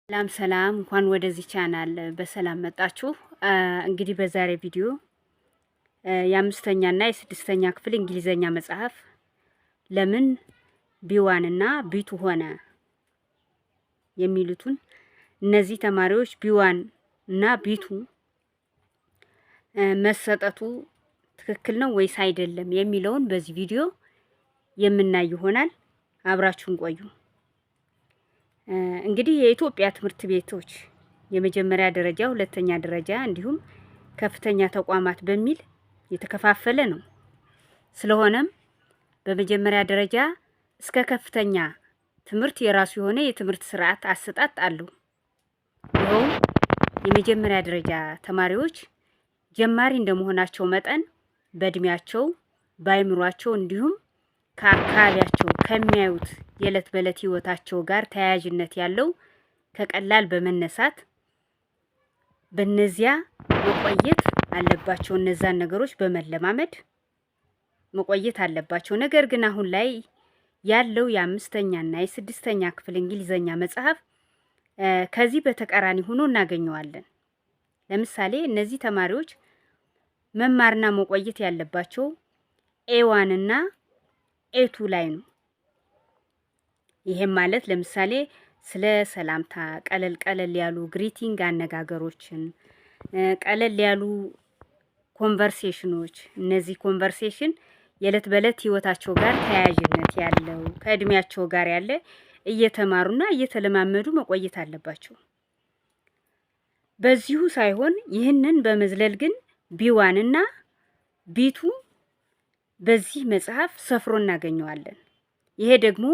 ሰላም ሰላም፣ እንኳን ወደዚህ ቻናል በሰላም መጣችሁ። እንግዲህ በዛሬ ቪዲዮ የአምስተኛ እና የስድስተኛ ክፍል እንግሊዘኛ መጽሐፍ ለምን B1 እና B2 ሆነ የሚሉትን፣ እነዚህ ተማሪዎች B1 እና B2 መሰጠቱ ትክክል ነው ወይስ አይደለም የሚለውን በዚህ ቪዲዮ የምናይ ይሆናል። አብራችሁን ቆዩ። እንግዲህ የኢትዮጵያ ትምህርት ቤቶች የመጀመሪያ ደረጃ፣ ሁለተኛ ደረጃ እንዲሁም ከፍተኛ ተቋማት በሚል የተከፋፈለ ነው። ስለሆነም በመጀመሪያ ደረጃ እስከ ከፍተኛ ትምህርት የራሱ የሆነ የትምህርት ስርዓት አሰጣጥ አለው። ይኸውም የመጀመሪያ ደረጃ ተማሪዎች ጀማሪ እንደመሆናቸው መጠን በእድሜያቸው፣ በአይምሯቸው እንዲሁም ከአካባቢያቸው ከሚያዩት የዕለት በዕለት ህይወታቸው ጋር ተያያዥነት ያለው ከቀላል በመነሳት በእነዚያ መቆየት አለባቸው። እነዛን ነገሮች በመለማመድ መቆየት አለባቸው። ነገር ግን አሁን ላይ ያለው የአምስተኛና የስድስተኛ ክፍል እንግሊዘኛ መጽሐፍ ከዚህ በተቃራኒ ሆኖ እናገኘዋለን። ለምሳሌ እነዚህ ተማሪዎች መማርና መቆየት ያለባቸው A1 እና A2 ላይ ነው። ይሄም ማለት ለምሳሌ ስለ ሰላምታ ቀለል ቀለል ያሉ greeting አነጋገሮችን፣ ቀለል ያሉ conversation ኖች፣ እነዚህ conversation የዕለት በዕለት ህይወታቸው ጋር ተያያዥነት ያለው፣ ከእድሜያቸው ጋር ያለ እየተማሩና እየተለማመዱ መቆየት አለባቸው። በዚሁ ሳይሆን ይህንን በመዝለል ግን B1 እና B2 በዚህ መጽሐፍ ሰፍሮ እናገኘዋለን። ይሄ ደግሞ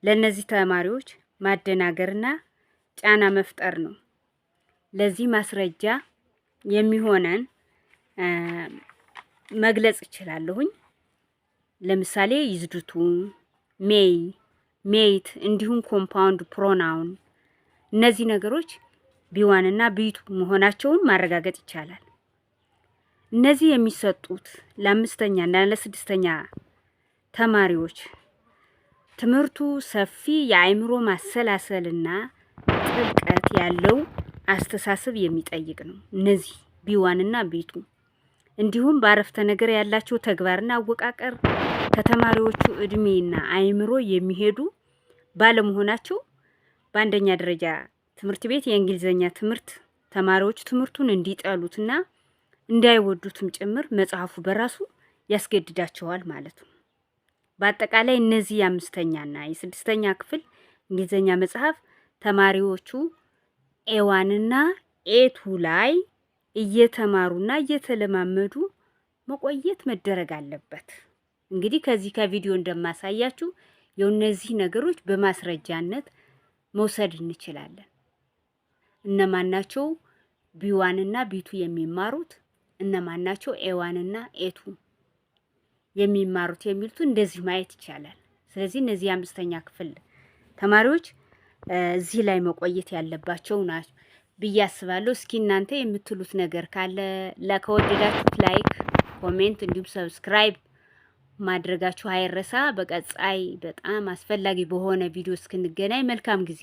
ለእነዚህ ተማሪዎች ማደናገርና ጫና መፍጠር ነው። ለዚህ ማስረጃ የሚሆነን መግለጽ እችላለሁኝ። ለምሳሌ used to፣ may፣ might እንዲሁም compound pronoun፣ እነዚህ ነገሮች B1 እና B2 መሆናቸውን ማረጋገጥ ይቻላል። እነዚህ የሚሰጡት ለአምስተኛ እና ለስድስተኛ ተማሪዎች ትምህርቱ ሰፊ የአእምሮ ማሰላሰልና ጥልቀት ያለው አስተሳሰብ የሚጠይቅ ነው። እነዚህ B1 እና B2 እንዲሁም በአረፍተ ነገር ያላቸው ተግባርና አወቃቀር ከተማሪዎቹ እድሜና አእምሮ የሚሄዱ ባለመሆናቸው በአንደኛ ደረጃ ትምህርት ቤት የእንግሊዝኛ ትምህርት ተማሪዎች ትምህርቱን እንዲጠሉትና እንዳይወዱትም ጭምር መጽሐፉ በራሱ ያስገድዳቸዋል ማለት ነው። በአጠቃላይ እነዚህ የአምስተኛና የስድስተኛ ክፍል እንግሊዝኛ መጽሐፍ ተማሪዎቹ A1 ና A2 ላይ እየተማሩና እየተለማመዱ መቆየት መደረግ አለበት። እንግዲህ ከዚህ ከቪዲዮ እንደማሳያችሁ የእነዚህ ነገሮች በማስረጃነት መውሰድ እንችላለን። እነማን ናቸው B1 እና B2 የሚማሩት፣ እነማን ናቸው A1 እና A2 የሚማሩት የሚሉት እንደዚህ ማየት ይቻላል። ስለዚህ እነዚህ የአምስተኛ ክፍል ተማሪዎች እዚህ ላይ መቆየት ያለባቸው ናቸው ብዬ አስባለሁ። እስኪ እናንተ የምትሉት ነገር ካለ፣ ከወደዳችሁት like፣ comment እንዲሁም subscribe ማድረጋችሁ አይረሳ። በቀጣይ በጣም አስፈላጊ በሆነ ቪዲዮ እስክንገናኝ መልካም ጊዜ።